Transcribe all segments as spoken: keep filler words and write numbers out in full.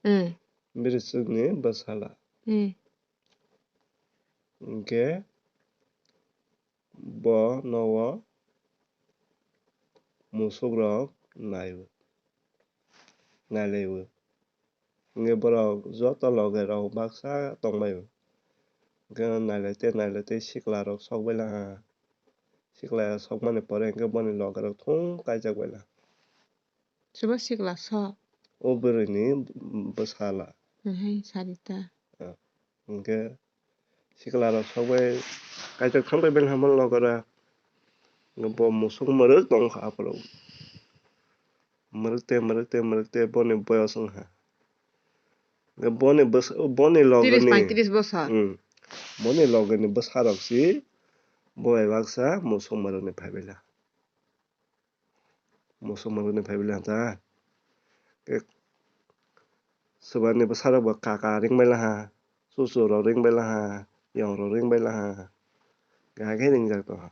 Hmm. Bwrwichwkni bwsala. Hmm. Hwnkhe bo nogo musukrok nai-, nailaiwi. Hwnkhe borok joto loge rok baksa tongbaio. Hwnkhe nailai tei nailai tei sikla rok sokbai laha. Sikla sokmani pore hwnkhe boni loge rok thung kaijak bai laha. Sobo sikla sok? O bwrwini bwsala. Hai Sarita. Ah, hwnkhe sikla rok sokbai kaijak thangbai bai laha boni loge rok. Hwnkhe bo musuk mwrwk tongkha aphuru. Mwrwk te, mwrwk te, mwrwk te, boni boyos wngkha. Hwnkhe boni bwsa-, boni loge ni, tris paitris bosor. Hmm. Boni loge ni bwsa rok si bo bai baksa musuk mwrwk ni phaibai laha. Musuk mwrwk ni phaibai laha ta. Hwnkhe swbani bwsa rok bo kaka ringbai laha. Chuchu rok ringbai laha, yong rok ringbai laha, kha khe ringjak tongha.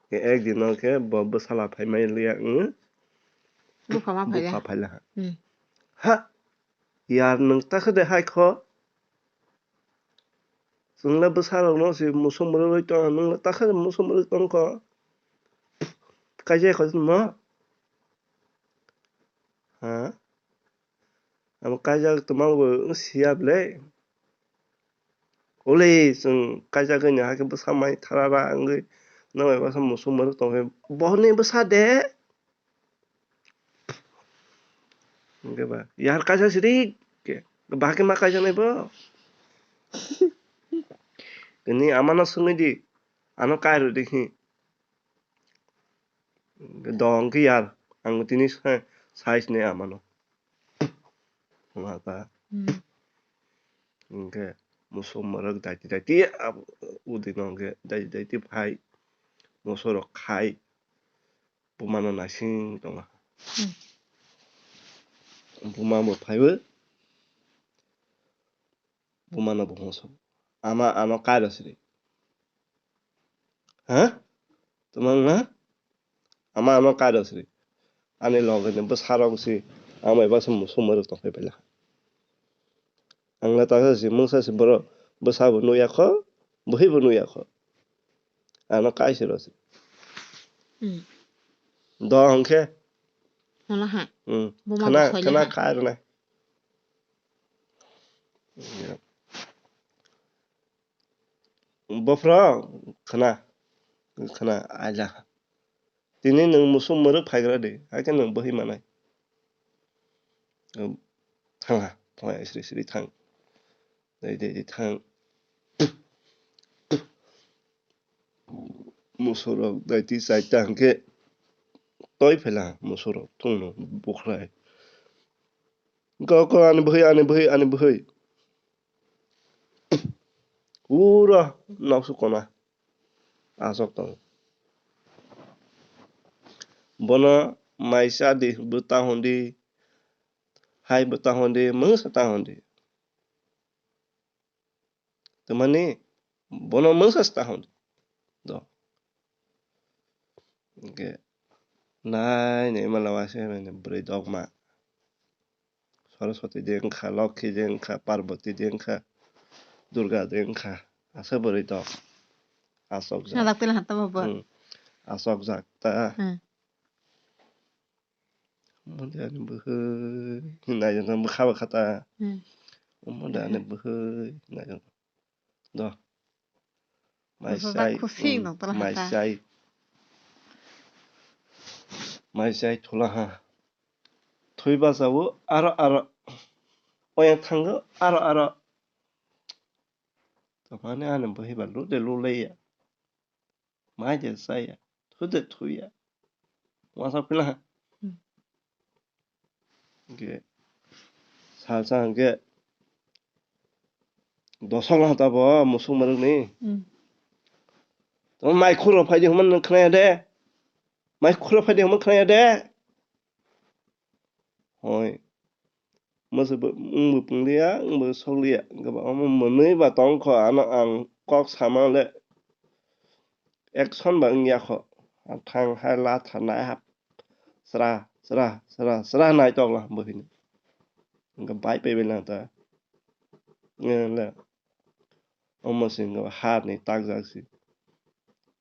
Khe ek din o khe bo bwsala phaimai liya wng. Bupha ma phaila. Bupha phaila. Hmm. Ha, yar nwng ta khe de hai kho. Chwng le bwsa rok no se musu mwrwk rwi tong, nwng le ta khe musu mwrwk tong kho. Kaijak kho no. Ha? Amo kaijak tongma bo wng siya bwle. Ule chwng kaijagwi ni hakhe bwsa mai tharara wngwi nang bai baksa musu mwrwk tongkhe bohrokni bwsa de. Hwnkhe ba yar kaisa sirik khe bahai khe ma kaijaknai bo. Tini amano swngwi di, ano kai rw di khi. Dong khe yar, ang tini sa-, size ni amano. Wngkha ta. Hmm. Hwnkhe musu mwrwk daiti daiti, ab-, udi no hwnkhe daiti daiti phai, musu rok khai, buma no naising tongo. Hmm. Buma bo phaiwi, buma no bo hwnso. Ama ano kairo siri. Ha? Tuma wngna? Ama ano kairo siri. Ani loge ni bwsa rok si ang bai baksa musu mwrwk tong phai paila. Ang le taksa si mungsa si borok bwsa bo nukya kho, bwhwi bo nukya kho. Ano kai siro si. Hmm. Do hwnkhe. Hala ha. Hmm. Buma khna, bo soila khna ha. Kai rwnai. Bophro khna, khna aila. Tini nwng musu mwrwk phaigra di, hakhe nwng bwhwi manai. Thangha, thangha, sri sri thang. Dai dai dai thang. Musu rok dai ti chaita hwnkhe toi phela musu rok tungno bukhrai. Go go ani bwhwi, ani bwhwi, ani bwhwi. Uro noksu kona asok tongo. Bono mai cha di, bwta hwn di, hai bwta hwn di, mungsa ta hwn di. Tamani bono mungsa ta hwn di. Do. Hwnkhe nai nai ma lawa se bwrwi dokma. Saraswati de wngkha, Lokhi de wngkha, Parvati de wngkha, Durga de wngkha, asa bwrwi tok. Asokjak. Sadak tela hata baba. Hmm. Asokjak ta. Hmm. Omo de ani bwhwi, naijak bwkha bwkha ta. Hmm. Omo de ani bwhwi, naijak. Do. Mai bwsajak sai, khusing hmm, nong tala mai hata. Sai. Mai sai thula ha. Thwi basa o aro aro. Oyang thango aro aro. Tamani ani bwhwi ba lu de lu le ya. Mai de chaya, thu de thuya. Wasa phila. Hmm. Hwnkhe salsa hwnkhe dosok no ta bo musuk mwrwkni. Hmm. Tamo mai khuro phai di hwnmani nwng khwnaya de. Mai khuro phai di hwnmani khwnaya de. Hoi. Mwswk bo, wng bo pung liya, wng bo sok liya. Hwnkhe ba omo mwnwi ba tong kho, ano ang kok sama le action ba wng ya kho. Ang thang hai la tha nai hap. Sra, sra, sra, sra nai tok la bo hini. Hwnkhe bai pai bai lang ta. Nge le. Omo se hwnkhe har ni takjak se.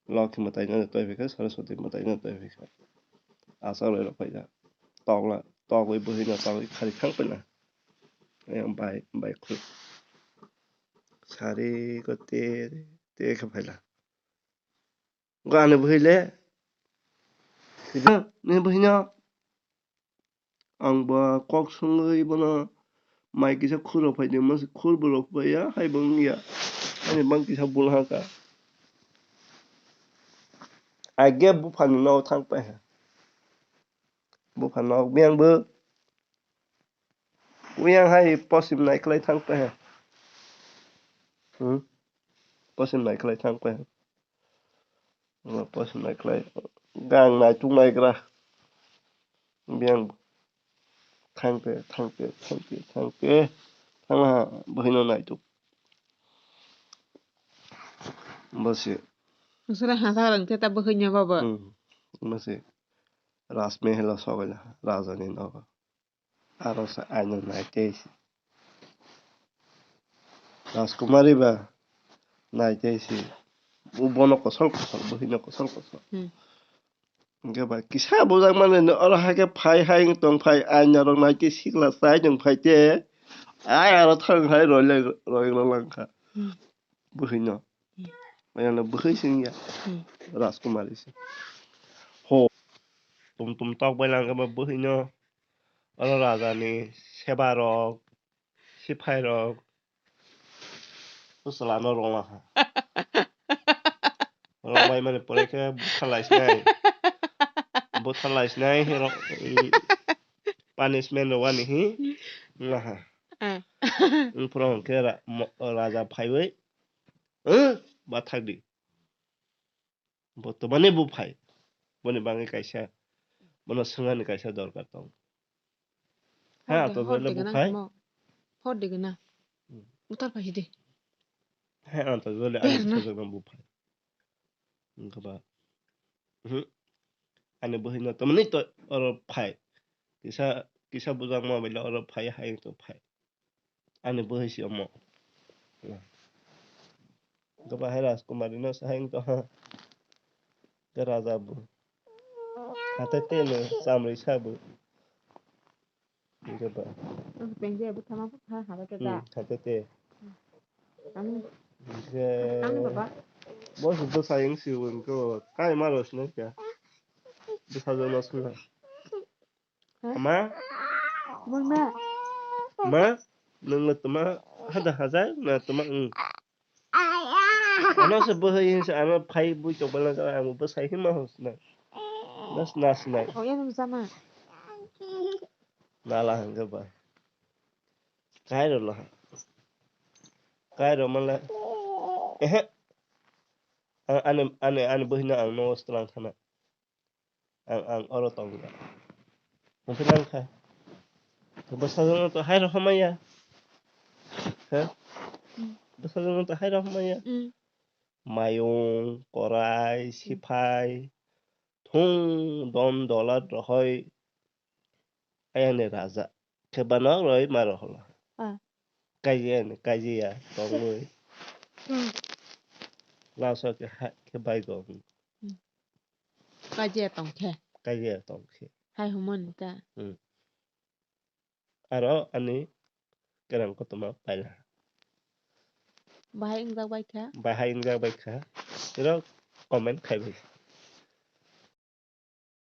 Lokhi mwtai no twi phaikha, Saraswati mwtai no twi phaikha. Achuk lai rok phaikha. Tokla, tokwi bwhwi no tokwi khari thang paina. Ayang bai, bai khuk. Sari ko te, te khe phaila. Gani bwhwi le. Ni bwhwi no. Ang ba kok songwi bono mai kisa khuro phaidi, masa khur bo rok phaiya, hai bo wngya. Ani bang kisa bul haka. Age buphani nok thang paha. Buphani nok biyang bo. Uyang hai posim naiklai thang paha. Hmm? Posim naiklai thang paha. Posim naiklai. Gang naituk naigra. Biyang thangte, thangte, thangte, thangte. Thangha bwhwino naituk. Bose. Nusra hasa rang te ta bwhwino babo. Hmm. Bose. Rajmehelo sogwla. Rajani nogo. Aro sa aino naitei si. Rajkumari ba naitei si. Bo bono kosol kosol, bwhwino kosol kosol. Hmm. Hwnkhe ba kisa bujak mani no oro hai khe phai hai wng tong phai, aino rok naitei sikla chai tong phai te. Ai aro thang hai roi lai, roi rok lang kha. Hmm. Bwhwino. Hmm. Ayano bwhwi se wngya. Hmm. Rajkumari se. Ho. Tum tum tok bai lang khe ba bwhwino. Oro raja ni seba rok, siphai rok, bwsla no rwngla ha. Rwngbai mani pore khe butharlai sinai. Butharlai sinai he rok, i, punishment rwani hi wngla ha. Ah. Wngphuru hwnkhe ra-, mo-, raja phaiwi, "Eh, bathak di." Bo tomani bo phai. Boni bagwi kaisa, bono swngnani kaisa dorkar tongo. Ha, hor de, to hor dole de bo gana phai. Mo. Hor de gana. Hmm. Utar phai de. Ha, ang to dole ani berna. Sajagna bo phai. Wngkha ba. Mhm. Ani bwhwino tomani to oro phai. Kisa, kisa bujak ma baila oro phai, hai to phai. Ani bwhwi se omo. Hwnkhe ba hai Rajkumari no se hai wngtong ha. Hwnkhe raja bo. Hathai tei no chamrwi sa bo. Hwnkhe ba. Ang pengje bo thama pha ha ba ta. Hmm, hathai tei. Ang. Hwnkhe. Ang baba. Bo se bwsai wng si bo hwnkhe bo. Kai ma rw sinai kha. Bwsajwk no swngna. Ha? Ama? Mungna? Ma? Nungno tuma hada hajar na tuma, mm. Ano se bwhai hinsa ano phai bui chok bala ka ang bwsai hima hos na. Nas nas nai. Oh, ya nung sama. Nala hangga ba. Kairo lo. Kairo mala. Ehe. Ani, ani, ani bwhino ang no stlang thana. Ang, ang oro tongkha. Hwnkhe nang kha. Bwsajwkno to hai rw hamaya. Ha? Mm. Bwsajwkno to hai rw hamaya. Mm. Mayung, korai, mm, siphai, thung, don, dolat, rohoi. Ayang ni raja. Khe banok roi ma roholo. Ah. Kaijia ni, kaijia tongwi. Hmm. Laso khe ha, khe bai go. Hmm. Kaijia tong khe. Kaijia tong khe. Hai humon ta. Hmm. Aro ani kerang kotorma paila. Bahai wngjak bai kha. Bahai wngjak bai kha. Iro comment khai bai.